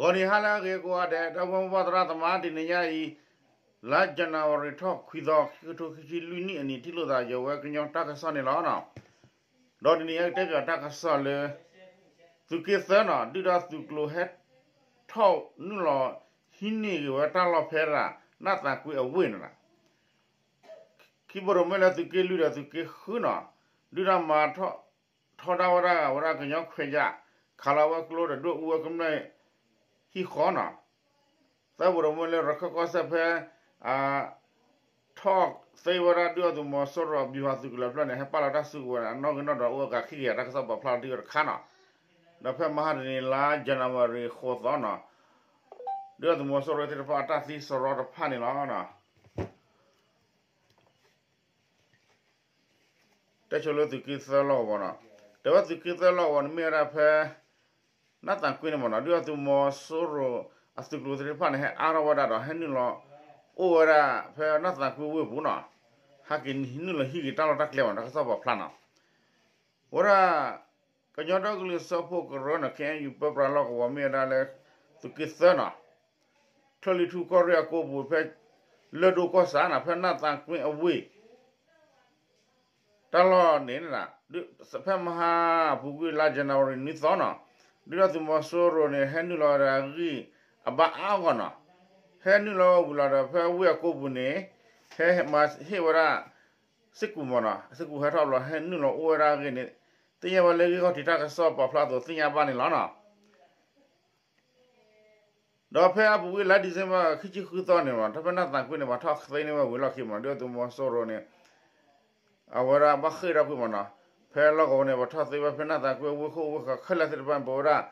ဂီၤနံၤဟါလၢအဂ့ၤကိးဂၤဒဲး ဒီပုၢ်ဝဲၢ်သရၣ်သမါ တနံၤညါအံၤ လါ January ထီၣ်ခွံသီ ခံကထိခံဆံလွံၢ်နံၣ်အနံၤ ထံၣ်လိာ်သးယဝဲကညီတၢ်ကစီၣ်န့ၣ်လီၤ. ဒီးတနံၤညါကတဲပၠးတၢ်ကစီၣ်လၢ သုးက့သၢနီၤ ဒုၣ်ဒါသုးကျိၤဟဲထီၣ်နုာ်လီၤဟံးန့ၢ်ဂ့ၤဝဲတၢ်လီၢ်ဖဲဒၣ် နၢ်သးကွ့အဝ့ၢ်န့ၣ်လီၤ. ခံဘိၣ်ရိၣ်မဲလၢသုးက့လွံၢ်ဒီးသုးက့ဃုနီၤ ဒုၣ်ဒါမၤထီဒါဝဲဒၣ် ဝဲဒၣ်ကညီခွဲးယာ် ခးလီၤဝဲကျိဒီးဒွဲၣ်အူဝဲကမျၢၢ်ဟံၣ်ဃီနီၤ. သၢဘိၣ်ရိၣ်မဲလၢရခၢၣ်ကီၢ်စဲၣ်ဖဲ ထီၣ်သ့ဝဲဒၣ်ဒုၣ်ဒါသုးမီၤစိရိၤအဗျူဟာသုးကလၢၤဖျၢၣ်န့ၣ် ဟဲပာ်လီၤတၢ်စုကဝဲၤန့ၣ် အနီၣ်ဂံၢ်နီၣ်ဒွးအိၣ်အဂၤခံကယၤတၢ်ကစီၣ်ပာ်ဖျါထီၣ်တံၢ်ဝဲတခါနီၤ. ဒီးဖဲမဟါတနံၤလါ January ဃိးသီနီၤ ဒုၣ်ဒါသုးမီၤစိရိၤသ့ၣ်တဖၣ်အတၢ်သံစရီတဖၣ်န့ၣ်လီၤ. တဲဆိလၢသုးက့သၢလီၢ်ကဝီၤနီၤ, တဲဝဲသုးက့သၢလီၢ်ကဝီၤန့ၣ်မ့ၢ်ဝဲဒၣ်ဖဲ နၢ်သးကွ့န့ၣ်မ့ၢ်နီၤ ဒုၣ်ဒါသုးမီၤစိရိၤအသုးကျိၤသ့ၣ်တဖၣ်န့ၣ် ဟဲအါထီၣ်ဝဲဒၣ်ဒီး ဟဲနုာ်လီၤအိၣ်ဝဲဒၣ်ဖဲနၢ်သးကွ့ဝ့ၢ်ပူၤနီၤ, ဟဲက့ၤနုာ်လီၤဟံးက့ၤတၢ်လီၢ်တၢ်ကျဲမ့ၢ်နီၤ တၢ်ကစီၣ်ပာ်ဖျါနီၤ. ဝဲဒၣ် ကညီဒီကလုာ်စၢဖှိၣ်ကရၢန့ၣ် ခ့ၣ်အဲၣ်ယူၣ် ပၢပြးလီၢ်ကဝီၤမ့ၢ်ဝဲဒၣ်လၢ သုးက့သၢနီၤ, ချၢၣ်လွံၢ်ထူၣ်ကီၢ်ရ့ၣ်အကိပူၤဖဲ လၢၢ်ဒိၣ်ကီၢ်ဆၣ်နီၤ ဖဲနၢ်သးကွ့အဝ့ၢ် တၢ်လီၢ်န့ၣ် ဖဲမဟါပူၤကွံာ်လါ January နွံသီနီၤ, ဒုၣ်ဒါသုးမီၤစိရိၤန့ၣ် ဟဲနုာ်လီၤဝဲဒၣ်အဂံၢ်အဘါအါဂီၢ်နီၤ, ဟဲနုာ်လီၤဝံၤလီၤဒီး ဖဲဝ့ၢ်အကိပူၤန့ၣ် ဟဲမၤဟ့ၣ်ဝဲဒၣ် စ့ၢ်ကီးမ့ၢ်နီၤ စ့ၢ်ကီးဟဲထီၣ်ဘျီ ဟဲနုာ်လီၤအိၣ်ဝဲဒၣ်အဂ့ၢ်န့ၣ် သ့ၣ်ညါဘၣ်လၢဂ့ၢ်ခီၣ်ထံးတၢ်ကစီၣ်ပာ်ဖျါအသိးသ့ၣ်ညါဘၣ်န့ၣ်လီၤနီၤ. ဒီးဖဲအပူၤကွံာ်လါ December ခံဆံဃုသီန့ၣ်မ့ၢ် တၢ်ဖဲနၢ်သးကွ့န့ၣ် ပှၤထီၣ်သ့န့ၢ်ဝဲဝံၤလီၢ်ခံမ့ၢ်နီၤ ဒုၣ်ဒါသုးမီၤစိရိၤန့ၣ် အဝဲဒၣ်ဘၣ်ဃ့ၢ်ထီၣ်ကွံာ်မ့ၢ်နီၤ, ဖဲလီၢ်ကဝီၤန့ၣ် ပှၤထီၣ်သ့ဝဲဖဲနၢ်သးကွ့ဝ့ၢ်ခိၣ်ဝ့ၢ်ဃီခဲလၢာ်သ့ၣ်တဖၣ်န့ၣ် ပဝဲဒၣ်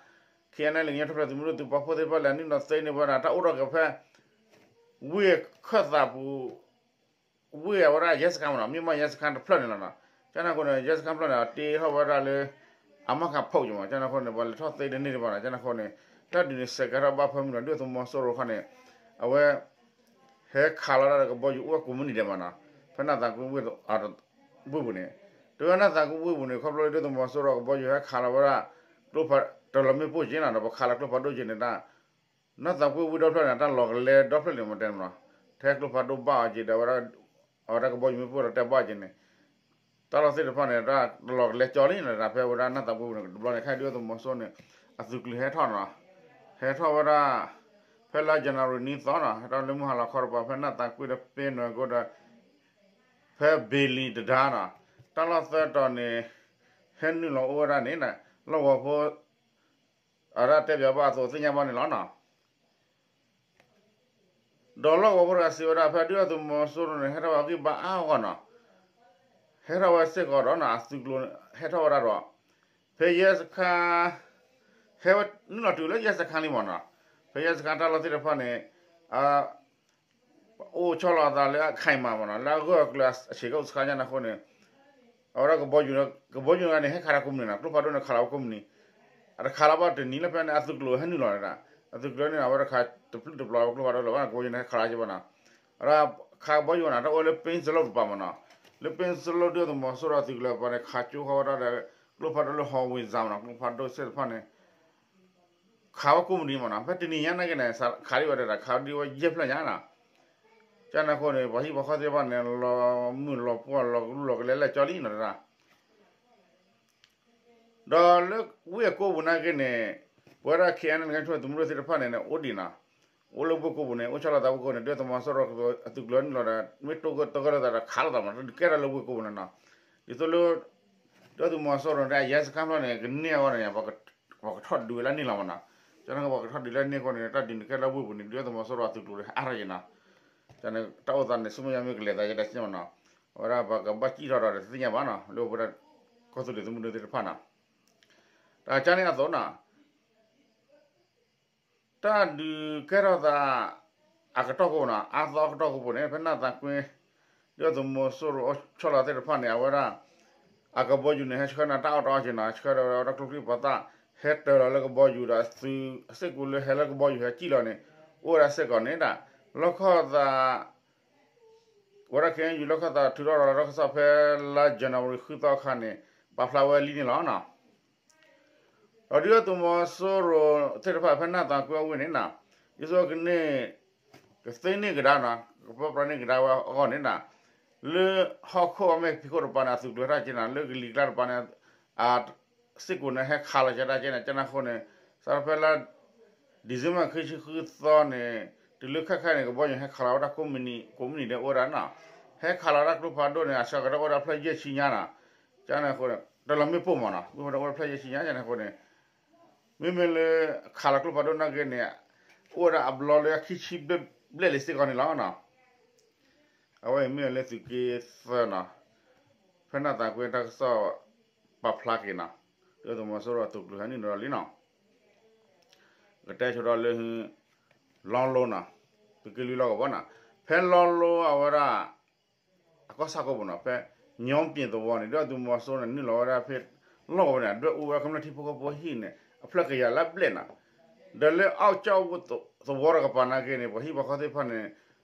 ခ့ၣ်အဲၣ်အဲၣ်လၢ ကညီတဖျၢၣ်သုးမုၢ်ဒိၣ်သုးပာ်ဖှိၣ်သ့ၣ်တဖၣ်လဲၤနုာ်လီၤသ့န့ၢ်ဝဲဒၣ် တၢ်အိၣ်ထီၣ်က့ၤဖဲ ဝ့ၢ်ခၢၣ်သးပူၤ ဝ့ၢ်အဝဲဒၣ်ယဲစခန်းမ့ၢ်နီၤ မ့ၢ်မးယဲစခန်းတဖျၢၣ်န့ၣ်လီၤနီၤ, ကန့ၣ်အဃိန့ၣ် ယဲစခန်းတဖျၢၣ်န့ၣ် အတ့ထီၣ်ဝဲဒၣ်လၢ အမၤကဖီၣ်က့ၤမ့ၢ် ကန့ၣ်အဃိန့ၣ် ပှၤလဲၤထီၣ်သ့တန့ၢ်တဘၣ်နီၤ, ကန့ၣ်အဃိန့ၣ် တၢ်ဒုးန့ၣ်စဲးကဲထီၣ်ဘၣ်ဖၢမုၢ်နီၤ ဒုၣ်ဒါသုးမီၤစိရိၤခီန့ၣ် အဝဲ ဟဲခးလီၤဒၣ်ဒီးကဘီယူၤအိၣ်ဝဲကိးမုၢ်နံၤဒဲးမ့ၢ်နီၤ, ဖဲနၢ်သးကွ့ဝ့ၢ်ပူၤန့ၣ်, တဝဲနၢ်သးကွ့ဝ့ၢ်ပူၤန့ၣ် ခီဖျိလၢဒုၣ်ဒါသုးမီၤစိရိၤကဘီယူၤဟဲခးလီၤဝဲဒၣ် ကျိဖးတၢၢ်လီၤမ့ၣ်ပိၢ်က့ၤနီၤ ဒီးပခးလီၤကျိဖးဒိၣ်က့ၤန့ၣ်တၢ် နၢ်သးကွ့ဝ့ၢ်ဒီဖျၢၣ်န့ၣ် တၢ်လီၤကလဲဒီဖျၢၣ်န့ၣ်မ့ၢ်တဲမ့ၢ်နီၤ, ထဲကျိဖးဒိၣ်ဘၣ်အီၤက့ၤဒီးဝဲဒၣ် အဝဲဒၣ်ကဘီယူၤမ့ၣ်ပိၢ်ဒီးတဲဘၣ်က့ၤန့ၣ် တၢ်လီၢ်သ့ၣ်တဖၣ်န့ၣ် တၢ်လီၤကလဲကၠီလံနီၤ ဖဲဝဲဒၣ်နၢ်သးကွ့ပူၤန့ၣ် တဘျီန့ၣ် ခဲအံၤဒုၣ်ဒါသုးမီၤစိရိၤန့ၣ် အသုးကလုာ်ဟဲထီၣ်နီၤ, ဟဲထီၣ်ဝဲဒၣ် ဖဲလါ January နွံသီနီၤ ဟဲထီၣ်လၢမုၢ်ဟါလီၤခီတပၤ ဖဲနၢ်သးကွ့ဒီးပဲနွဲၢ်ကိဒီး ဖဲဘ့လံၤတဒါနီၤ, တၢ်လီၢ်သၢတီၤန့ၣ် ဟဲနုာ်လီၤအိၣ်ဝဲဒၣ်န့ၣ် လီၢ်ကဝီၤဖိ အဝဲဒၣ်တဲပၠးဘၣ်အသိးသ့ၣ်ညါဘၣ်န့ၣ်လီၤနီၤ. ဒီးလီၢ်ကဝီၤဖိတဂၤစံးဝဲဒၣ် ဖဲဒုၣ်ဒါသုးမီၤစိရိၤန့ၣ် ဟဲထီၣ်ဝဲဂံၢ်ဘါအါဂီၢ်နီၤ, ဟဲထီၣ်ဝဲစ့ၢ်ကီးဒီးနီၤ အသုးကျိၤ ဟဲထီၣ်ဝဲဒၣ်ဒီး ဖဲယဲစခန်း ဟဲဝဲနုာ်လီၤတုၤလၢယဲစခန်းလံမ့ၢ်နီၤ, ဖဲယဲစခန်းတၢ်လီၢ်သ့ၣ်တဖၣ်န့ၣ် အိၣ်ဆီလီၤအသးလၢအခိုင်အမာမ့ၢ်နီၤ လၢအဂၢၢ်အကျၢၤအဆံးကအိၣ်စခါညါန့ၣ်အဃိန့ၣ် အဝဲဒၣ်ကဘီယူၤ ကဘီယူၤတဂၤန့ၣ် ဟဲခးတၢ်ကိးမုၢ်နံၤနီၤ ကျိဖးဒိၣ်န့ၣ်ခးလီၤဝဲကိးမုၢ်နံၤ အတခးလီၤဘၣ်တနံၤလၢဖဲန့ၣ် အသုးကျိၤဟဲနုာ်လီၤန့ၣ် အသုးကျိၤန့ၣ် အဝဲတခးတပျုာ်တပျီၤဝဲကျိဖးဒိၣ်လၢၤဘၣ်နီၤ ကဘီယူၤန့ၣ် ဟဲခးလီၤက့ၤဘၣ်နီၤ အရၣ်ခးကဘီယူၤနီၤ တၢ်အိၣ်လၢပ့စလိၣ်တပၤမ့ၢ်နီၤ လၢပ့စလိၣ်ဒုၣ်ဒါသုးမီၤစိရိၤအသုးကျိၤပၤန့ၣ် ခးကၠိဃီဝဲဒၣ်ဒီး ကျိဖးဒိၣ်လၢ howitzer မ့ၢ်နီၤ ကျိဖးဒိၣ်သ့ၣ်တဖၣ်န့ၣ် ခးဝဲကိးမုၢ်နံၤမ့ၢ်နီၤ ဖဲတနံၤညါနာ်က့န့ၣ် ခးဒံးဝဲဒၣ် ခးဒံးဝဲယဲၢ်ဖျၢၣ်ညါနီၤ ကန့ၣ်အဃိန့ၣ် ပှၤဟံၣ်ပှၤဃီသ့ၣ်တဖၣ်န့ၣ် လီၤမုၢ်လီၤပှီၢ်လီၤကလူလီၤကလဲလၢာ်ကၠီလံနီၤတဒၣ် ဒီးလၢဝ့ၢ်အကိပူၤနာ်က့န့ၣ် ပဝဲဒၣ် ခ့ၣ်အဲၣ်အဲၣ်လၢ ကညီတဖျၢၣ်သုးမုၢ်ဒိၣ်သ့ၣ်တဖၣ်န့ၣ် အိၣ်ဒံးနီၤ အိၣ်လၢဝ့ၢ်ကိပူၤန့ၣ် အိၣ်ဆီလီၤသးဝ့ၢ်ကိပူၤန့ၣ် ဒုၣ်ဒါသုးမီၤစိရိၤအသုးကျိၤနုာ်လီၤဒီး မ့ၢ်တိၢ်ကတၢၢ်လီၤသးဒီးခးလိာ်သးမ့ၢ်နီၤ တၢ်ဒုးကဲထီၣ်လၢဝ့ၢ်ကိပူၤန့ၣ်နီၤ ဒ်သိးလၢ ဒုၣ်ဒါသုးမီၤစိရိၤန့ၣ် အရဲစခန်းဖျၢၣ်န့ၣ် ကန့ၢ်အဂီၢ်န့ၣ် ပှၤကထီၣ်ဒုးဝဲလၢန့ၣ်လီၤမ့ၢ်နီၤ ကန့ၣ်ပှၤကထီၣ်ဒုးလၢန့ၣ်အဃိန့ၣ် တၢ်ဒုးန့ၣ်ကဲလၢဝ့ၢ်ပူၤန့ၣ် ဒုၣ်ဒါသုးမီၤစိရိၤအသုးကျိၤန့ၣ် အါထီၣ်က့ၤနီၤ ကန့ၣ် တၢ်အိၣ်သးန့ၣ် ဆူမဲာ်ညါမ့ၢ်ကလဲၤသးယဲဒၣ်စ့ၢ်မ့ၢ်နီၤ အဝဲဒၣ်ပှၤကဘၣ်စံၣ်ထီၣ်ဒီးတသ့ၣ်ညါဘၣ်နီၤ လၢပဝဲဒၣ် ကီၢ်သူလ့ၤသုးမုၢ်ဒိၣ်သ့ၣ်တဖၣ်နီၤ တၢ်ကန့ၣ်အသိးနီၤ တၢ်ဒုးကဲထီၣ်သး အကတီၢ်ခိၣ်နီၤ အါသီအကတီၢ်ခိၣ်ပူၤန့ၣ် ဖဲနၢ်သးကွ့ ဒုၣ်ဒါသုးမီၤစိရိၤအိၣ်ဆီလီၤသ့ၣ်တဖၣ်န့ၣ် အဝဲဒၣ် အကဘီယူၤန့ၣ် ဟဲဆှၢန့ၢ်တၢ်အီၣ်တၢ်အီက့ၤနီၤ ဆှၢဒီးဝဲဒၣ်ကျိချံမျိာ်သၣ် ဟဲတၢၤလီၤလၢကဘီယူၤဒီးသုးစ့ၢ်ကီးလၢဟဲလၢကဘီယူၤဟဲစံၣ်လီၤန့ၣ် အိၣ်ဝဲဒၣ်စ့ၢ်ကီးန့ၣ်ဒၣ် လီၢ်ခီၣ်သး ဝဲဒၣ် ခ့ၣ်အဲၣ်ယူၣ် လီၢ်ခီၣ်သးထုးထီၣ်လီၤတၢ်ကစီၣ်ဖဲလါ January ဃုသီအခါန့ၣ် ပာ်ဖျါဝဲလံန့ၣ်လီၤနီၤ. ဒီးဒုၣ်ဒါသုးမီၤစိရိၤသ့ၣ်တဖၣ်ဖဲနၢ်သးကွံအဝ့ၢ်န့ၣ်နီၤ, ဒ်သိးကန့ၢ် ကသ့န့ၢ်ကဒါနီၤ, ကပၢပြးန့ၢ်ကဒါဝဲအဂီၢ်န့ၣ်နီၤ, လၢဟီၣ်ခိၣ်အမဲာ်ဖံးခိၣ်တပၤန့ၣ် အသုးကျိၤဟဲထီၣ်က့ၤနီၤ, လၢကလံၤကျါတပၤန့ၣ် အ စ့ၢ်ကီးန့ၣ် ဟဲခးလီၤကဒါက့ၤန့ၣ် ကန့ၣ်အဃိန့ၣ် စးထီၣ်ဖဲလါ December ခံဆံဃုသီန့ၣ် တုၤလၢခဲခါန့ၣ် ကဘီယူၤဟဲခးလီၤဝဲဒၣ်ကိးမုၢ်နံၤ ကိးမုၢ်နံၤဒဲးအိၣ်ဝဲဒၣ်နီၤ, ဟဲခးလီၤဝဲဒၣ်ကျိဖးဒိၣ်န့ၣ် အဆၢကတီၢ်အိၣ်ဝဲဒၣ်ဖျၢၣ်ယဲၢ်ဆံညါနီၤ, ကန့ၣ်အဃိန့ၣ် တလီၤမ့ၣ်ပိၢ်မးနီၤ, မ့ၢ်ဝဲဒၣ်အိၣ်ဝဲဒၣ်ဖျၢၣ်ယဲၢ်ဆံညါကန့ၣ်အဃိန့ၣ် မ့မ့ၢ်လၢ ခးလီၤကျိဖးဒိၣ်နာ်က့န့ၣ် အိၣ်ဝဲဒၣ်အဘျီလၢအခံဆံဘျဲၣ်လံစ့ၢ်ကီးန့ၣ်လီၤနီၤ. အဝဲအံၤမ့ၢ်လၢသုးက့သၢနီၤ, ဖဲနၢ်သးကွံတၢ်ကစီၣ်ပာ်ဖျါက့ၤနီၤ, ဒုၣ်ဒါသုးမီၤစိရိၤအသုးကျိၤဟဲနုာ်လီၤလံနီၤ, ကတဲဆိဒီးလၢ လီလိနီၤ, သုးက့လွံၢ်လီၢ်ကဝီၤနီၤ, ဖဲလီလိအဝဲဒၣ် အကီၢ်ဆၣ်ကိးပူၤနီၤ, ဖဲညီပျ့ၤသဝီန့ၣ် ဒုၣ်ဒါသုးမီၤစိရိၤန့ၣ် နုာ်လီၤဝဲဒၣ်ဖဲလီၢ်ကဝီၤန့ၣ် ဒွဲၣ်အူဝဲကမျၢၢ်ထံဖိကီၢ်ဖိဟံၣ်န့ၣ် အဖျၢၣ်တကယၤလၢအဘျဲၣ်နီၤ, ဒီးလၢအီၣ်ကၠီၣ်ဝိၣ်သဝီတကပၤနာ်က့န့ၣ် ပှၤဟံၣ်ပှၤဃီသ့ၣ်တဖၣ်န့ၣ်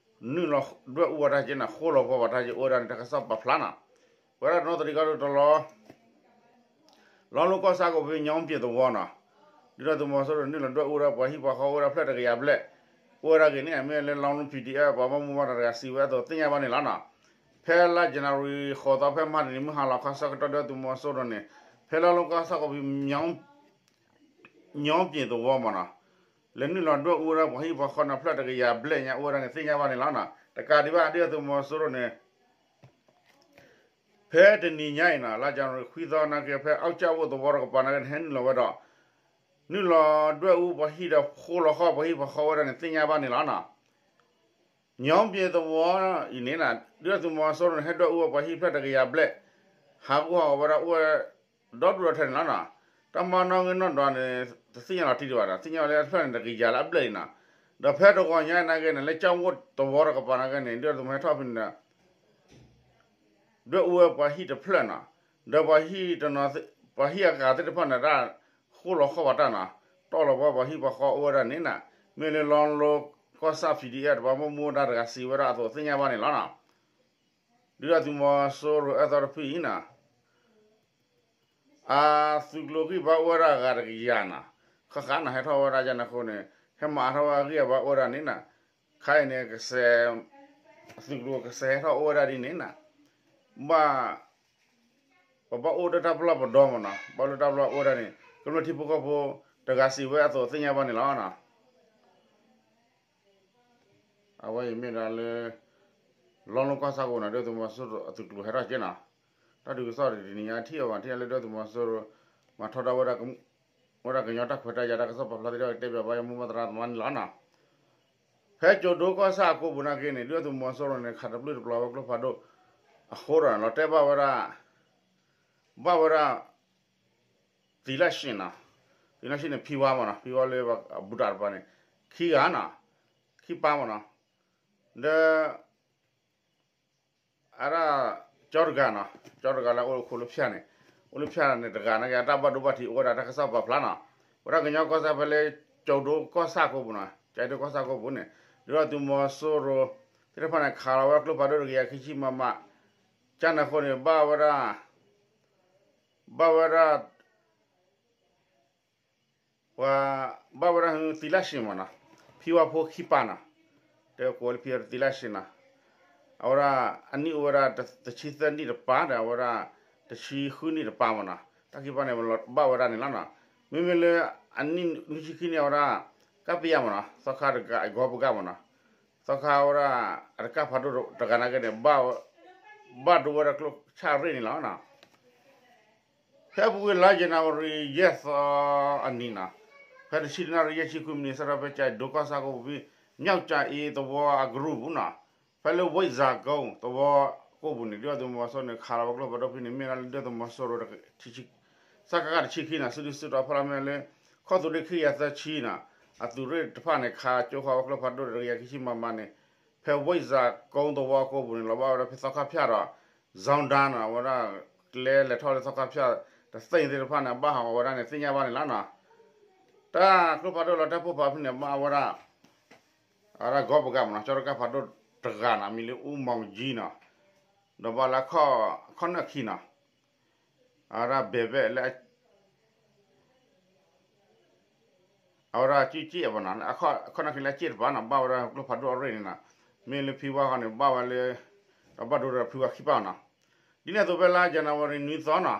နုာ်လီၤဒွဲၣ်အူဝဲတၢ်က့နီၤ, ဃိလီၤပှီၢ်ပှၤတၢ်က့အိၣ်ဝဲဒၣ်န့ၣ် တၢ်ကစီၣ်ပာ်ဖျါနီၤ, ပဝဲဒၣ်တနီသရံၣ်ကီၢ်ဒိၣ်တလီ လီလိကီၢ်ဆၣ်ကိးပူၤ ညီပျ့ၤသဝီနီၤ, ဒုၣ်ဒါသုးမီၤစိရိၤနုာ်လီၤဒွဲၣ်အူဝဲဒၣ်ပှၤဟံၣ်ပှၤဃီအိၣ်ဝဲဒၣ်ဖျၢၣ်တကယၤဘျဲၣ်, အိၣ်ဝဲဒၣ်က့ၤန့ၣ် မ့ၢ်လၢလီလိ P D F ပှၤဘၣ်မူဘၣ်ဒါတဂၤစံးဝဲအသိးသ့ၣ်ညါဘၣ်န့ၣ်လီၤနီၤ, ဖဲလါ January ဃိးသီ ဖဲမဟါတနံၤမုၢ်ဟါလီၤခီဆၢကတီၢ် ဒုၣ်ဒါသုးမီၤစိရိၤန့ၣ် ဖဲလီလိကီၢ်ဆၣ်ကိးပူၤ ညီပျ့ၤသဝီမးနီၤ, လဲၤနုာ်လီၤဒွဲၣ်အူဝဲဒၣ်ပှၤဟံၣ်ပှၤဃီန့ၣ် ဖျၢၣ်တကယၤဘျဲၣ်ညါအိၣ်ဝဲဒၣ်န့ၣ် သ့ၣ်ညါဘၣ်န့ၣ်လီၤနီၤ, တကးဒံးဘၣ် ဒုၣ်ဒါသုးမီၤစိရိၤန့ၣ် ဖဲတနံၤညါအံၤနီၤ လါ January ခွံသီနာ်က့ ဖဲအီၣ်ကၠၣ်ဝိၣ်သဝီတကပၤနာ်က့န့ၣ် ဟဲနုာ်လီၤဝဲဒီး နုာ်လီၤဒွဲၣ်အူပှၤဟံၣ်ဒီးဃိလီၤဃီပှၤဟံၣ်ပှၤဃီအိၣ်ဝဲဒၣ်န့ၣ် သ့ၣ်ညါဘၣ်န့ၣ်လီၤနီၤ, ညီပျ့ၤသဝီအံၤန့ၣ် ဒုၣ်ဒါသုးမီၤစိရိၤန့ၣ် ဟဲဒွဲၣ်အူဝဲပှၤဟံၣ်ဖျၢၣ်တကယၤဘျဲၣ်, ဟးဂူာ်ဟးဂီၤဝဲဒၣ်အိၣ်ဝဲ ဒီဒူၣ်ဒီထၢန့ၣ်လီၤနီၤ, တၢ်မၤနီၣ်ဂံၢ်နီၣ်ဒွးန့ၣ် တသ့ၣ်ညါလီၤတံၢ်ဒံးဘၣ်နီၤ, သ့ၣ်ညါလၢဖျၢၣ်န့ၣ် တကယၤလၢအဘျဲၣ်လံနီၤ, ဒီးဖဲတဂီၤညါနာ်က့န့ၣ် လၢကၠၣ်ဝိၣ်သဝီတကပၤနာ်က့န့ၣ် ဒုၣ်ဒါသုးမီၤဟဲထီၣ်ဖဲန့ၣ်ဒီး ဒွဲၣ်အူဝဲပှၤဟံၣ်တဖျၢၣ်နီၤ, ဒီးပှၤဟံၣ်တနီၤ ပှၤဟံၣ်အဂၤသ့ၣ်တဖၣ်န့ၣ် တၢ်ဃိလီၤဃီပှၤတၢ်နီၤ, တီၢ်လီၤပှၤပှၤဟံၣ်ပှၤဃီအိၣ်ဝဲဒၣ်န့ၣ်နီၤ, မ့ၢ်လၢလီလိကီၢ်ဆၣ် P D F တပၤမ့ၢ်မူဒါတဂၤစံးဝဲဒၣ်အသိးသ့ၣ်ညါဘၣ်န့ၣ်လီၤနီၤ, ဒုၣ်ဒါသုးမီၤစိရိၤအသီတဖုအံၤနီၤ အသုးကျိၤဂံၢ်ဘါအိၣ်ဝဲဒၣ်အဂၤတကယၤနီၤ, ဃၣ်ဃၣ်နီၤ ဟဲထီၣ်ဝဲဒၣ်ယန့ၣ်အဃိန့ၣ် ဟဲမၤအါထီၣ်ဝဲအဂံၢ်အဘါအိၣ်ဝဲဒၣ်န့ၣ်နီၤ, ခါအံၤန့ၣ် ကစဲး အသုးကျိၤကစဲးဟဲထီၣ်အိၣ်ဝဲဒၣ်ဒ်န့ၣ်နီၤ, ဘၣ် ပဘၣ်အိၣ်ဒီးတၢ်ပလီၢ်ပဒီမးနီၤ, ဘၣ်အိၣ်လၢတၢ်ပလီၢ်အိၣ်ဝဲဒၣ်န့ၣ် ကမျၢၢ်ထံဖိကီၢ်ဖိတဂၤစံးဝဲအသိးသ့ၣ်ညါဘၣ်န့ၣ်လီၤနီၤ. အဝဲအံၤမ့ၢ်ဒၣ်လၢ လီလိကီၢ်ဆၣ်ကိးပူၤနီၤ ဒုၣ်ဒါသုးမီၤစိရိၤအသုးကျိၤဟဲထီၣ်က့နီၤ, တၢ်ဒုးကစီၣ်တနံၤညါထံၣ်အီၤဘၣ် ထံၣ်လၢဒုၣ်ဒါသုးမီၤစိရိၤ မၤထီဒါဝဲဒၣ် ဝဲဒၣ်ကညီတၢ်ခွဲးတၢ်ယာ်တၢ်ကစီၣ်ပာ်ဖျါသ့ၣ်တဖၣ်ကတဲဘၣ်ဘၣ်ယမူဘၣ်သရၣ်သမါန့ၣ်လီၤနီၤ. ဖဲကၠိၤဒိကီၢ်ဆၣ်အကိးပူၤနာ်က့န့ၣ် ဒုၣ်ဒါသုးမီၤစိရိၤန့ၣ် ခးတပျုၢ်တပျီၤဝဲကျိဖးဒိၣ်အဃိဒီး လီၤတဲာ်ဘၣ်ဝဲဒၣ် ဘၣ်ဝဲဒၣ် သံလၢၡ့ၣ်နီၤ, သံလၢၡ့ၣ်န့ၣ် ဖံဝါမးနီၤ, ဖံဝါလၢအဘူးတၢ်တပၤန့ၣ် ခံဂၤနီၤ, ခံပၢ်မးနီၤ, ဒီး အဒၣ် ကၠီတဂၤနီၤ, ကၠီတဂၤလၢအအိၣ်ခိးလၢဖၠၣ်န့ၣ်, အိၣ်လၢဖၠၣ်န့ၣ်တဂၤနာ်က့ အတၢ်ဘၣ်ဒိဘၣ်ထံးအိၣ်ဝဲဒၣ်တၢ်ကစီၣ်ပာ်ဖျါနီၤ, ဝဲဒၣ်ကညီကီၢ်ဆၣ်ဖဲလၢ ကၠိၤဒိကီၢ်ဆၣ်ကိးပူၤနီၤ, ကၠိၤဒိကီၢ်ဆၣ်ကိးပူၤန့ၣ် ဒုၣ်ဒါသုးမီၤစိရိၤသ့ၣ်တဖၣ်န့ၣ် ခးလီၤဝဲကျိဖးဒိၣ်တကယၤခံဆံ မမ ကန့ၣ်အဃိန့ၣ် ဘၣ်ဝဲဒၣ် ဘၣ်ဝဲဒၣ် ပှၤ ဘၣ်ဝဲဒၣ်သံလၢၡ့ၣ်မးနီၤ, ဖံဝါဖိခံပၢ်နီၤ, တဲကိးဝဲလၢဖံဝါသံလၢၡ့ၣ်နီၤ, အဝဲဒၣ် အနံၣ်အိၣ်ဝဲဒၣ်တဆံသၢနံၣ်တပၢ်ဒီး အဝဲဒၣ် တဆံဃုနံၣ်တပၢ်မးနီၤ, တၢ်ခံပၢ်န့ၣ် ဘၣ်ဝဲဒၣ်န့ၣ်လီၤနီၤ, မ့မ့ၢ်လၢ အနံၣ်နွံဆံခံနံၣ်အဝဲဒၣ် ကပယၣ်မးနီၤ, သီခါတဂၤအဂီၢ်ပဂၢ်မးနီၤ, သီခါဝဲဒၣ် အတကၢ်ဖးဒိၣ်တဂၤနာ်က့န့ၣ် ဘၣ်ဒိဝဲဒၣ်ကျိဆၣ်ရ့ၣ်န့ၣ်လီၤနီၤ. ဖဲအပူၤကွံာ်လါယနူၤအါရံၤ ယဲၢ်သီအနံၤနီၤ, ဖဲတဆံတနၣ်ရံၣ်ယဲၢ်ဆံခွံမံးနံး စးထီၣ်ဖဲကၠိၤဒိကီၢ်ဆၣ်ကိးပူၤဖဲ မၠီၣ်ကၠၣ်အ့သဝီအကရူၢ်ပူၤနီၤ, ဖဲလၢဝ့ၢ်စၢ်ကိသဝီကိးပူၤန့ၣ် ဒုၣ်ဒါသုးမီၤစိရိၤန့ၣ် ခးလီၤဝဲကျိဖးဒိၣ်ဖဲန့ၣ် မ့ၢ်ဒၣ်လၢဒုၣ်ဒါသုးမီၤစိရိၤ စကခ တဆံခံနီၤ, စုဒုၣ်စုတီၤဖီလာ်မ့ၢ်လၢ ခီၣ်သုးရ့ၣ်ခံကယၤသၢဆံနီၤ, အသုးရ့ၣ်တဖၣ်န့ၣ် ခးကၠိဃီဝဲကျိဖးဒိၣ်တကယၤခံဆံ မမ န့ၣ် ဖဲဝ့ၢ်စၢ်ကိသဝီကိးပူၤန့ၣ် လီၤဘၣ်ဝဲဒၣ်ဖဲသီခါဖၠၣ်ဒီး ဇီဒၤနီၤ, အဝဲဒၣ်ကျဲလဲၤထီၣ်လၢသီခါဖၠၣ်တသ့ၣ်သ့ၣ်တဖၣ်န့ၣ် ဘၣ်ဟးဂီၤဝဲဒၣ်န့ၣ် သ့ၣ်ညါဘၣ်န့ၣ်လီၤနီၤ. တၢ်ကျိဖးဒိၣ်လီၤတဲာ်ပိၢ်ဖးဖဲန့ၣ် ဘၣ်ဝဲဒၣ် အဝဲဒၣ်ဂီၢ်ပဂၢ်မးနီၤ, ကၠီတကၢ်ဖးဒိၣ်တဂၤနီၤ, မံၤလၢအူမီၤကယံနီၤ, ဒီးဘၣ်လၢခီၣ်နၢၣ်ခံနီၤ, အဝဲဒၣ်ဘဲးဘဲးလၢ အဝဲဒၣ်ကၠ့ၣ်ကၠ့ၣ်အပနီၤ အခီၣ်နၢ်ခံလၢကၠ့ၣ်တပၤနီၤ ဘၣ်ဝဲဒၣ်ကျိဖးဒိၣ်အရ့ၣ်န့ၣ်နီၤ မ့ၢ်လၢဖံဝါဃီန့ၣ် ဘၣ်ဝဲလၢ ဒီးဘၣ်ဒိဒီးဖံဝါခံပၢ်နီၤ ဒ်န့ၣ်အသိးဖဲလါ January နွံသီနီၤ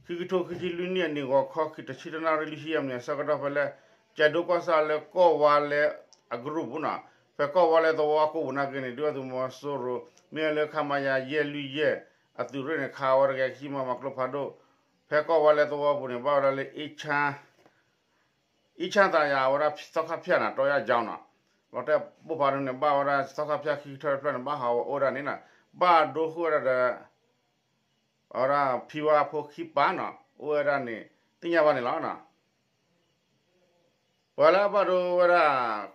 ခံကထိခံဆံလွံၢ်နံၣ်အနံၤ ဂီၤခီခံတဆံတနၣ်ရံၣ်လွံၢ်ဆံယဲၢ်မံးနံးအဆၢကတီၢ်ဖဲလၢ ကၠဲးဒိကွၢ်ဆၣ်လၢကီၢ်ဝါလဲအကရူၢ်ပူၤနီၤ ဖဲကီၢ်ဝါလဲသဝီကိးပူၤနာ်က့န့ၣ် ဒုၣ်ဒါသုးမီၤစိရိၤ မ့ၢ်ဝဲလၢ ခမရ ယဲၢ်လွံၢ်ယဲၢ် အသုးရ့ၣ်န့ၣ် ခးဝဲတဂဲၤခံမမကျိဖးဒိၣ် ဖဲကီၢ်ဝါလဲသဝီပူၤန့ၣ် ဘၣ်ဝဲဒၣ်လၢ အံၣ်ဆၣ်သးယၤ အဝဲဒၣ်သီခါဖၠၣ်နီၤ တီယၣ်ကၠီနီၤ လီၤတဲာ်ပိၢ်ဖးဒိၣ်န့ၣ် ဘၣ်ဝဲဒၣ်သီခါဖၠၣ်ခံကထၢတဖျၢၣ်န့ၣ် ဘၣ်ဟးဂီၤဝဲအိၣ်ဝဲဒၣ်န့ၣ်နီၤ ဘၣ်ဒိဃုာ်ဝဲဒၣ်ဒီး အဝဲဒၣ်ဖံဝါဖိခံပၢ်နီၤ အိၣ်ဝဲဒၣ်န့ၣ် သ့ၣ်ညါဘၣ်န့ၣ်လီၤ. ပှၤလၢအဘၣ်ဒိဝဲဒၣ်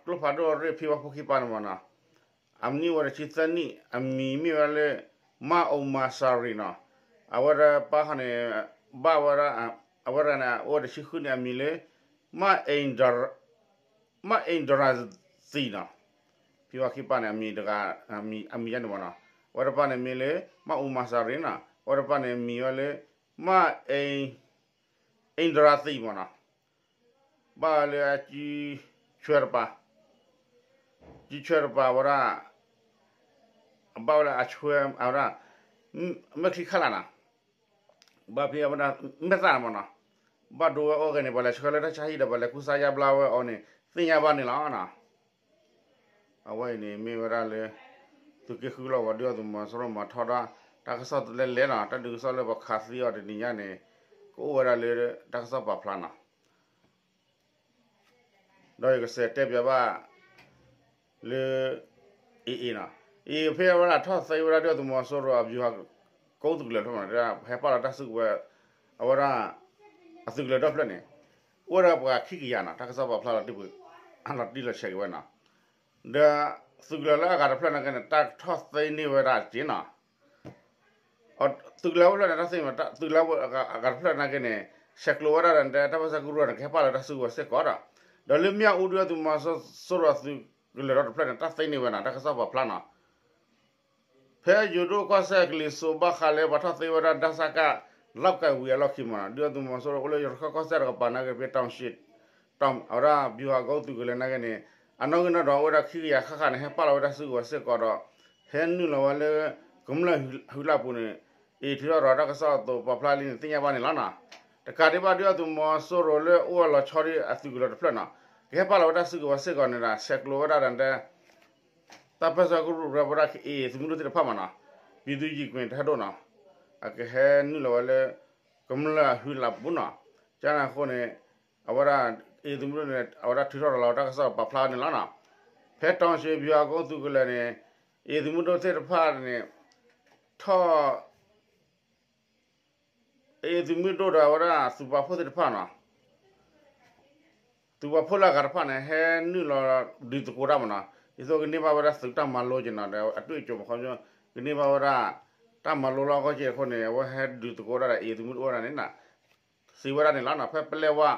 ကျိဖးဒိၣ်အရ့ၣ်ဖံဝါဖိခံပၢ်န့ၣ်မ့ၢ်နီၤ အနံၣ်အိၣ်ဝဲဒၣ်တဆံသၢနံၣ် အမံၤမ့ၢ်ဝဲလၢ မၢ်အိၣ်မၤစၤရံနီၤ အဝဲဒၣ်ပၢ်ဃီန့ၣ် ဘၣ်ဝဲဒၣ် အဝဲဒၣ်န့ၣ် အိၣ်ဝဲဒၣ်တဆံဃုနံၣ် အမံၤလၢ မၢ်အ့ဒရၤသံနီၤ ဖံဝါခံပၢ်န့ၣ် အမံၤတဂၤ အမံၤယါန့ၣ်မ့ၢ်နီၤ အဝဲတပၢ်န့ၣ်မံၤလၢ မၢ်အိၣ်မၤစၤရံနီၤ အဝဲတပၢ်န့ၣ် မံၤဝဲလၢ မၢ်အ့ဒရၤသံမ့ၢ်နီၤ ဘၣ်ဝဲလၢအကၠံဆွဲတပၤ ကၠံဆွဲတပၤဝဲဒၣ် ဘၣ်ဝဲလၢအဆွဲ အဝဲဒၣ် မဲာ်ချံခါလာ်နီၤ ဘၣ်ဖဲအဝဲဒၣ် မဲာ်သၣ်မ့ၢ်နီၤ ဘၣ်ဒိဝဲအိၣ်ဂဲၤန့ၣ် ပှၤလဲၤဆှၢလၢတၢ်ဆါဟံၣ်ဒီး ပှၤလဲၤကူစါယါဘျါဝဲအီၤန့ၣ် သ့ၣ်ညါဘၣ်န့ၣ်လီၤ. အဝဲအံၤန့ၣ်မ့ၢ်ဝဲဒၣ်လၢ သုးက့ဃုလီၢ်ကဝီၤ ဒုၣ်ဒါသုးမီၤစိရိၤမၤထီဒါ တၢ်ကစီၣ်လဲၤလဲၤနီၤ တၢ်ဒုးကစီၣ်လၢပှၤခးသံအီၤတနံၤညါန့ၣ် ကအိၣ်ဝဲဒၣ်လၢတၢ်ကစီၣ်ပာ်ဖျါနီၤ ဒီးယကစးတဲပၠးဘၣ် လၢ အ့အ့နီၤ အ့ဖဲအဝဲဒၣ်ထီၣ်သ့ဝဲဒၣ်ဒုၣ်ဒါသုးမီၤစိရိၤအဗျူဟာကုန်းသုးကလၢၤဖျၢၣ်မ့ၢ်နီၤ ဟဲပာ်လီၤတၢ်စုကဝဲၤ အဝဲဒၣ် အသုးကလၢၤဒီဖျၢၣ်န့ၣ် အိၣ်ဝဲဒၣ်ပှၤခံကယၤနီၤ တၢ်ကစီၣ်ပာ်ဖျါလီၤတံၢ်ပူၤ လီၤတံၢ်လီၤဆဲးက့ၤဝဲနီၤ ဒီး သုးကလၢၤလၢအဂၤတဖျၢၣ်နာ်က့န့ၣ် တၢ်ထီၣ်သ့န့ၢ်ဝဲဒၣ်စ့နီၤ သုးကလၢၤဝဲဖျၢၣ်န့ၣ် တၢ်သ့န့ၣ် သုးကလၢၤအဂၤတဖျၢၣ်နာ်က့န့ၣ် ဆဲးကျိးဝဲဒၣ်ဒီး တၢ်ပၢဆှၢကရူၢ်န့ၣ် ကဟဲပာ်လီၤတၢ်စုကဝဲၤစ့ၢ်ကီးဒီး ဒီးလၢမၠၣ်အူဒုၣ်ဒါသုးမီၤစိရိၤအသုးကလၢၤဒီတဖျၢၣ်န့ၣ် တၢ်သ့န့ၢ်ဝဲနီၤ တၢ်ကစီၣ်ပာ်ဖျါနီၤ ဖဲယိၤဒိၣ်ကီၢ်စဲၣ်ကလံၤစိးဘၣ်ဃးလၢပှၤထီၣ်သ့ဝဲဒၣ် ဒၣ်စၣ်ကၣ် လီၢ်ကဝံၤအလီၢ်ခံမ့ၢ်နီၤ ဒုၣ်ဒါသုးမီၤစိရိၤအိၣ်လၢယရခၢၣ်ကီၢ်စဲၣ်တကပၤနာ်က့ ဖဲတီၤရှ့း အဝဲဒၣ် ဗျူဟာကုန်းသုးကလၢၤနာ်က့န့ၣ် အနီၣ်ဂံၢ်နီၣ်ဒွးအိၣ်ဝဲဒၣ်ခံကယၤဃၣ်ဃၣ်န့ၣ် ဟဲပာ်လီၤဝဲတၢ်စုကဝဲၤစ့ၢ်ကီးဒီး ဟဲနုာ်လီၤဝဲလၢ ကမျၢၢ်ဟူးလၢ်ပူၤန့ၣ် အ့ထံထီၣ်ဒီးတၢ်ကစီၣ်အသိးပာ်ဖျါလံန့ၣ် သ့ၣ်ညါဘၣ်န့ၣ်လီၤနီၤ တကးဒံးဘၣ်ဒုၣ်ဒါသုးမီၤစိရိၤလၢအိၣ်ဝဲလီၤဆီဒံးအသုးကလၢၤတဖျၢၣ်နီၤ ကဟဲပာ်လီၤဝဲတၢ်စုကဝဲၤစ့ၢ်ကီးန့ၣ်ဒီး ဆဲးကျိးဝဲဒၣ်ဒီး တၢ်ပၢဆှၢကရူၢ်ရၢဝဲဒၣ် အ့သုးမုၢ်ဒိၣ်သ့ၣ်တဖၣ်မ့ၢ်နီၤ ပံၤသူယံၤကွ့ၢ်တဟဲဒိၣ်နီၤ အကဟဲနုာ်လီၤဝဲလၢ ကမျၢၢ်အဟူးလၢ်ပူၤနီၤ ကန့ၣ်အဃိန့ၣ် အဝဲဒၣ် အ့သုးမုၢ်ဒိၣ်န့ၣ် အဝဲဒၣ်ထုးထီၣ်ရၤလီၤဝဲတၢ်ကစီၣ်ပာ်ဖျါန့ၣ်လီၤနီၤ ဖဲတီၤရှ့း ဗျူဟာကုန်းသုးကလၢၤန့ၣ် အ့သုးမုၢ်ဒိၣ်သ့ၣ်တဖၣ်န့ၣ် ထီၣ် အ့သုးမုၢ်ဒိၣ်ဒီးအဝဲဒၣ်သုးပာ်ဖှိၣ်သ့ၣ်တဖၣ်နီၤ သုးပာ်ဖှိၣ်လၢအဂၤတဖၣ်န့ၣ် ဟဲနုာ်လီၤဒုးသကိးတၢ်မ့ၢ်နီၤ ဒ်သိးကန့ၢ်ဘၣ်ဝဲဒၣ်သုးတၢ်မၤလိက့ၤနီၤ ဒီးအတွေ့အကြုံမ့ၢ်ခီ ကန့ၢ်ဘၣ်ဝဲဒၣ် တၢ်မၤလိလီၢ်ကီၢ်က့ၤအဃိန့ၣ် အဝဲဟဲဒုးသကိးဒၣ်ဒီးအ့သုးမုၢ်ဒိၣ်ဝဲဒၣ်န့ၣ်နီၤ စံးဝဲဒၣ်န့ၣ်လီၤနီၤ ဖဲပလဲဝါ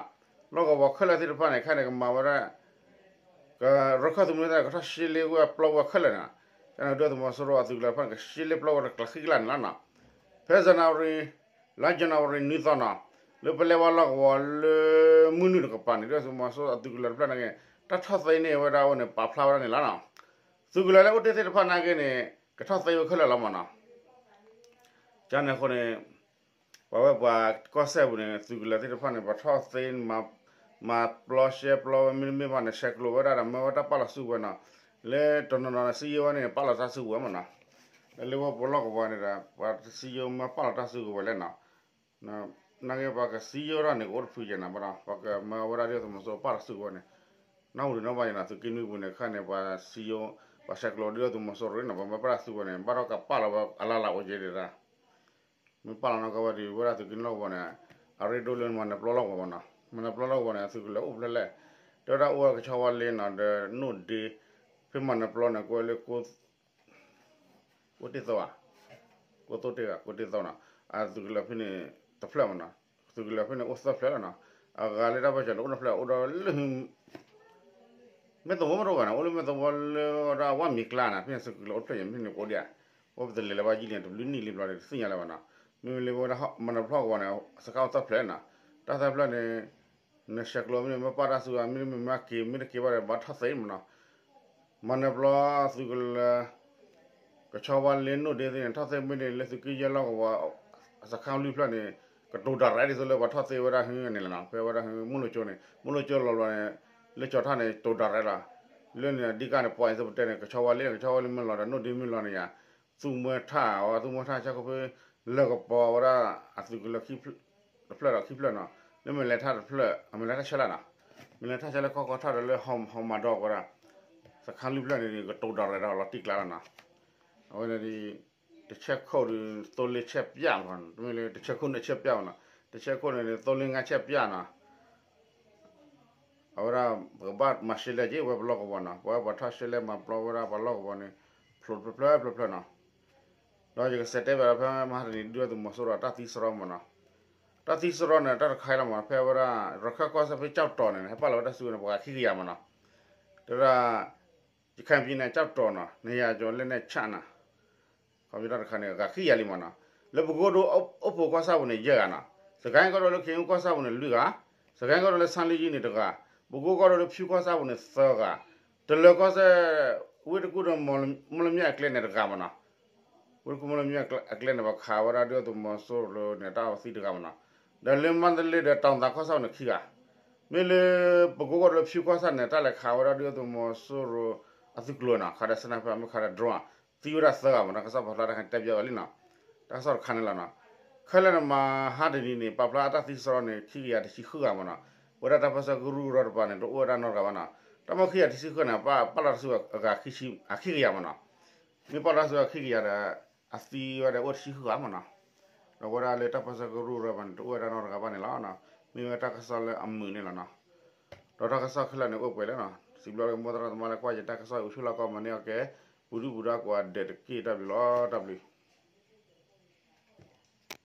လီၢ်ကဝီၤခဲလၢာ်သ့ၣ်တဖၣ်န့ၣ် ခဲအံၤန့ၣ် ကမၤဝဲဒၣ် ကရခၢၣ်သုးမုၢ်ဒိၣ်သ့ၣ် ကထီၣ်ရှဲလ့ဝဲပျီဝဲခဲလၢာ်န့ၣ် ကန့ၣ်ဒုၣ်ဒါသုးမီၤစိရိၤအသုးကလၢၤတဖၣ်န့ၣ် ကရှဲလ့ပျီဝဲတကျးဃံကလၢ်န့ၣ်လီၤနီၤ ဖဲ January လါ January နွံသီနီၤ လၢပလဲဝါလီၢ်ကဝီၤလၢမုၢ်နုာ်တကပၤန့ၣ် ဒုၣ်ဒါသုးမီၤစိရိၤအသုးကလၢၤတဖျၢၣ်နာ်က့ တၢ်ထီၣ်သ့န့ၢ်ဝဲဒၣ်အအိၣ်န့ၣ် ပာ်ဖျါဝဲဒၣ်န့ၣ်လီၤနီၤ သုးကလၢၤလၢအိၣ်တ့ၢ်သ့ၣ်တဖၣ်နာ်က့န့ၣ် ကထီၣ်သ့ဝဲခဲလၢာ်လီၤမ့ၢ်နီၤ ကန့ၣ်အဃိန့ၣ် ပှၤဝဲပှၤကီၢ်စဲၣ်ပူၤန့ၣ် သုးကလၢၤသ့ၣ်တဖၣ်န့ၣ် ပှၤထီၣ်သ့ မၤပျီရှဲပျီဝဲမ့တမ့ၢ်ဘၣ်န့ၣ် ဆဲးကျိးဝဲဒၣ်ဒီး မၢဝဲတၢ်ပာ်လီၤစုကဝဲၤနီၤ လၢတနီၤနီၤန့ၣ် စံယိၣ်ဝဲန့ၣ် ပာ်လီၤတၢ်စုကဝဲၤမ့ၢ်နီၤ လၢလၢဝဲပလီၢ်ကဝီၤန့ၣ်ဒီး ပှၤစံယိၣ်မၢပာ်လီၤတၢ်စုကဝဲၤလဲၣ်နီၤ နာ်က့ပှၤကစံယိၣ်ဒၣ်န့ၣ် ကအိၣ်တဖုယဲနီၤ ဘၣ်ဒီး ပှၤကမၢဝဲဒၣ်ဒုၣ်ဒါသုးမီၤစိရိၤပာ်လီၤစုကဝဲၤန့ၣ် နီၢ်ဟူဒံးနီၢ်ဘၣ်ယဲနီၤ သုးက့နွံပူၤန့ၣ် ခဲအံၤန့ၣ် ပှၤစံယိၣ် ပှၤဆဲးကျိးဒုၣ်ဒါသုးမီၤစိရိၤန့ၣ် ပှၤမၢပာ်လီၤစုကဝဲၤန့ၣ် ဘၣ်ဒီးကပာ်လီၤဝဲအလၢ်လၢ်အိၣ်ကဲဒၣ် မ့ၢ်ပာ်လီၤနီၢ်ကီၢ်ဝဲဒၣ် ဝဲဒၣ်သုးက့နွံလီၢ်ကဝီၤန့ၣ် အရ့ဒိၣ်လၢမၤနၢၤပျီလီၢ်ကဝီၤမ့ၢ်နီၤ မၤနၢၤပျီလီၢ်ကဝီၤန့ၣ် အသုးကလၢၤအိၣ်ဖျဲၣ်လဲၣ် တဲဝဲဒၣ်အိၣ်ဝဲကဆီဝါလ့နီၤ ဒီးနိၣ်ဒ့ ဖဲမၤနၢၤပျီန့ၣ် ကွဲးလၢ ကိၢ်တ့ၢ်သီဧါ, ကိၢ်သိၣ်တ့ၢ်ဧါ, ကိၢ်တ့ၢ်သီနီၤ, အသုးကလၢၤဖဲန့ၣ်တဖျၢၣ်မ့ၢ်နီၤ, သုးကလၢၤဖဲန့ၣ်အိၣ်သၢဖျၢၣ်လီၤနီၤ, အဂၤလၢတၢ်ပၢဆှၢန့ၣ် အိၣ်တဖျၢၣ် အိၣ်ဒီးလၢ မဲၢ်သဝီမ့ၢ်တအိၣ်ဂၤန့ၣ် အိၣ်လၢမဲၢ်သဝီလၢဒၣ်ဝၣ်မံၤကျါန့ၣ် ဖဲန့ၣ်သုးကလၢၤအိၣ်တဖျၢၣ်ယဲၢ် ဖဲန့ၣ်ကအိၣ်ဒံးဧါ, အိၣ်ပတလဲၤလၢၤဘၣ်ယံာ်လံ တဘျုးနံၣ်လံဘျီဒီး တသ့ၣ်ညါလၢၤဘၣ်နီၤ, မ့မ့ၢ်လၢဝဲဒၣ်မၤနၢၤပျီကဝီၤန့ၣ် စကၢ်အိၣ်သၢဖျၢၣ်နီၤ, တၢ်သၢဖျၢၣ်န့ၣ် နဆဲးကျိးမ့ၢ်န့ၣ် မ့ၢ်ပာ်တၢ်စုကဝဲၤမ့ၢ်န့ၣ် မ့ၢ်မ့ၢ်က့ၤ မ့ၢ်တက့ၤဘၣ်ဒီး ဘၣ်ထီၣ်သ့မ့ၢ်နီၤ, မၤနၢၤပျီသုးကလၢၤ ကဆီဝါလ့နိၣ်ဒ့သ့ၣ်န့ၣ် ထီၣ်သ့မ့ၢ်န့ၣ် လၢသုးက့ယဲၢ်လီၢ်ကဝီၤ စခန်းလွံၢ်ဖျၢၣ်န့ၣ် ကတိၤဒၣ်ရဲၣ်ဒ်သိးလၢပှၤထီၣ်သ့ဝဲဒၣ်ဟဲန့ၣ်လီၤနီၤ, ဖဲဝဲဒၣ်ဟဲ မုၢ်လိကၠိန့ၣ် မုၢ်လိကၠိလီၤလီၤန့ၣ် လၢကၠီၤထၣ်န့ၣ် တိၤဒၣ်ရဲၣ်လီၤ, လၢန့ၣ်ဒ်ကါန့ၣ် ပှၤအံၤသပတဲန့ၣ် ကဆီဝါလ့ ကဆီဝါလ့မ့ၢ်လီၤဒီး နိၣ်ဒ့မ့ၢ်လီၤန့ၣ်ယါ သူၣ်မွဲထၣ်ဝဲ သူၣ်မွဲထၣ်ဆၢခိၣ်ဖဲ လၢကပီၤဝဲဒၣ် အသုးကလၢၤ တဖျၢၣ်ဒီးခံဖျၢၣ်နီၤ, လၢမဲာ်လဲၤထၣ်တဖျၢၣ် အမဲာ်လဲၤထၣ်ဆဲးလၢနီၤ, မဲာ်လဲၤထၣ်ဆဲးလၢကီၢ်ကီၢ်ထၣ်ဒီးလၢဟီမၤဒီးဝဲဒၣ် စခန်းလွံၢ်ဖျၢၣ်န့ၣ် ကတိၤဒၣ်ရဲၣ်ဒီးလီၤတံၢ်ကျါလီၤနီၤ, အဝဲန့ၣ်ဒီး တဆဲးခိၣ်ဒီး သိလ့ဆဲးပၠၣ်မ့ၢ် တမ့ၢ်လၢတဆဲးခိၣ်န့ၣ်ဆဲးပၠၣ်မ့ၢ်နီၤ, တဆဲးခိၣ်န့ၣ် သိလ့ငါဆဲးပၠၣ်နီၤ အဝဲဒၣ် ပကဘၣ်မၤရှဲလဲၣ်က့ၤဝဲပလီၢ်ကဝီၤနီၤ, ပဝဲပှၤထီၣ်ရှဲလဲၣ်မၤပျီဝဲဒၣ်ပလီၢ်ကဝီၤန့ၣ် ဖျိးတဖျၢၣ်ဖျၢၣ်ဖျၢၣ်နီၤ, ဒီးယကစံးတဲဘၣ်ဒီးဖဲမဟါတနံၤ ဒုၣ်ဒါသုးမီၤစိရိၤအတၢ်သံစရီမ့ၢ်နီၤ, တၢ်သံစရီန့ၣ် တၢ်တခါအံၤလီၤမ့ၢ်နီၤ, ဖဲဝဲဒၣ် ရခၢၣ်ကီၢ်စဲၣ်ဖဲကၠီၣ်တီၤန့ၣ် ဟဲပာ်လီၤဝဲတၢ်စုကဝဲၤန့ၣ် ပှၤဂၤခံကယၤမ့ၢ်နီၤ, တဲဝဲဒၣ် ရခိုင်ပြည်နယ်ကၠီၣ်တီၤနီၤ နှစ်ရာကျော်လက်နက်ချနီၤ ခီဖျိတၢ်တခါန့ၣ် အဂၤခံကယၤလံမ့ၢ်နီၤ, လၢပကိဒီးအိၣ်ဖှိၣ်ကီၢ်ဆၣ်ပူၤန့ၣ် ယဲၢ်ဂၤနီၤ, စကဲကီၢ်ဒိၣ်လၢခ့ၣ်အူကီၢ်ဆၣ်ပူၤန့ၣ် လွံၢ်ဂၤ, စကဲကီၢ်ဒိၣ်လၢဆါလံကၠံန့ၣ် တဂၤ, ပကိကီၢ်ဒိၣ်လၢဖၠူကီၢ်ဆၣ်ပူၤန့ၣ် သၢဂၤ, တလၢၤကီၢ်စဲၣ် ဝ့ၢ်တကူၣ်ဒီး မီၣ်လမၠဲၣ်အကျဲန့ၣ်တဂၤမ့ၢ်နီၤ, ဝ့ၢ်တကူၣ်မီၣ်လမၠဲၣ်အကျဲန့ၣ် ပှၤခးဝဲဒၣ်ဒုၣ်ဒါသုးမီၤစိရိၤန့ၣ် တၢ်သံတဂၤမ့ၢ်နီၤ, ဒီးလၢမါတလ့ဒီးတီၤသးကီၢ်ဆၣ်ပူၤန့ၣ်ခံဂၤ, မ့ၢ်လၢ ပကိကီၢ်ဒိၣ်လၢဖၠူကီၢ်ဆၣ်န့ၣ် တၢ်လဲၤခးဝဲဒၣ်ဒုၣ်ဒါသုးမီၤစိရိၤအသုးကျိၤနီၤ, ခးဒီး sniper မ့ၢ်ခးဒီး drone သံဝဲဒၣ်သၢဂၤမ့ၢ်နီၤ, တၢ်ကစီၣ်ပာ်ဖျါတၢ်ခါန့ၣ် တဲပၠးဝဲလံနီၤ, တၢ်ကစီၣ်တခါန့ၣ်လီၤနီၤ, ခဲလၢာ်န့ၣ်မဟါတနံၤန့ၣ် ပာ်ဖျါအတၢ်သံစရီန့ၣ် ခံကယၤတဆံဃုဂၤမ့ၢ်နီၤ, ပဝဲဒၣ်တၢ်ပၢဆှၢကရူၢ်ကရၢတပၤန့ၣ် တအိၣ်ဝဲဒၣ်နီတဂၤဘၣ်နီၤ, တၢ်မ့ၢ်ခံကယၤတဆံဃုန့ၣ် ပာ်လီၤတၢ်စုအဂၤခံကယၤမ့ၢ်နီၤ, မ့ၢ်ပာ်လီၤတၢ်စုအဂၤခံကယၤဒီး အသံဝဲဒီးအိၣ်တဆံဃုဂၤမ့ၢ်နီၤ, ဒီးဝဲဒၣ်လၢတၢ်ပၢဆှၢကရူၢ်ကရၢတပၤန့ၣ် တအိၣ်ဝဲဒၣ်နီတဂၤဘၣ်န့ၣ်လီၤ, မ့ၢ်ဝဲတၢ်ကစီၣ်လၢအမုာ်န့ၣ်လီၤနီၤ, ဒီးတၢ်ကစီၣ်ခဲလၢာ်န့ၣ်အိၣ်ပှဲၤလံနီၤ, စံးဘျုးလၢမိၢ်သရၣ်သမါလၢကွၢ်ယတၢ်ကစီၣ်အံၤ အိၣ်ဆူၣ်လီၢ်ကီၢ်မၤန့ၢ်အီၤကဲ ပူၤဒုၣ်ပူၤဒါကိးဂၤဒဲးတက့ၢ် တၢ်ဘျုးလီၤ တၢ်ဘျုး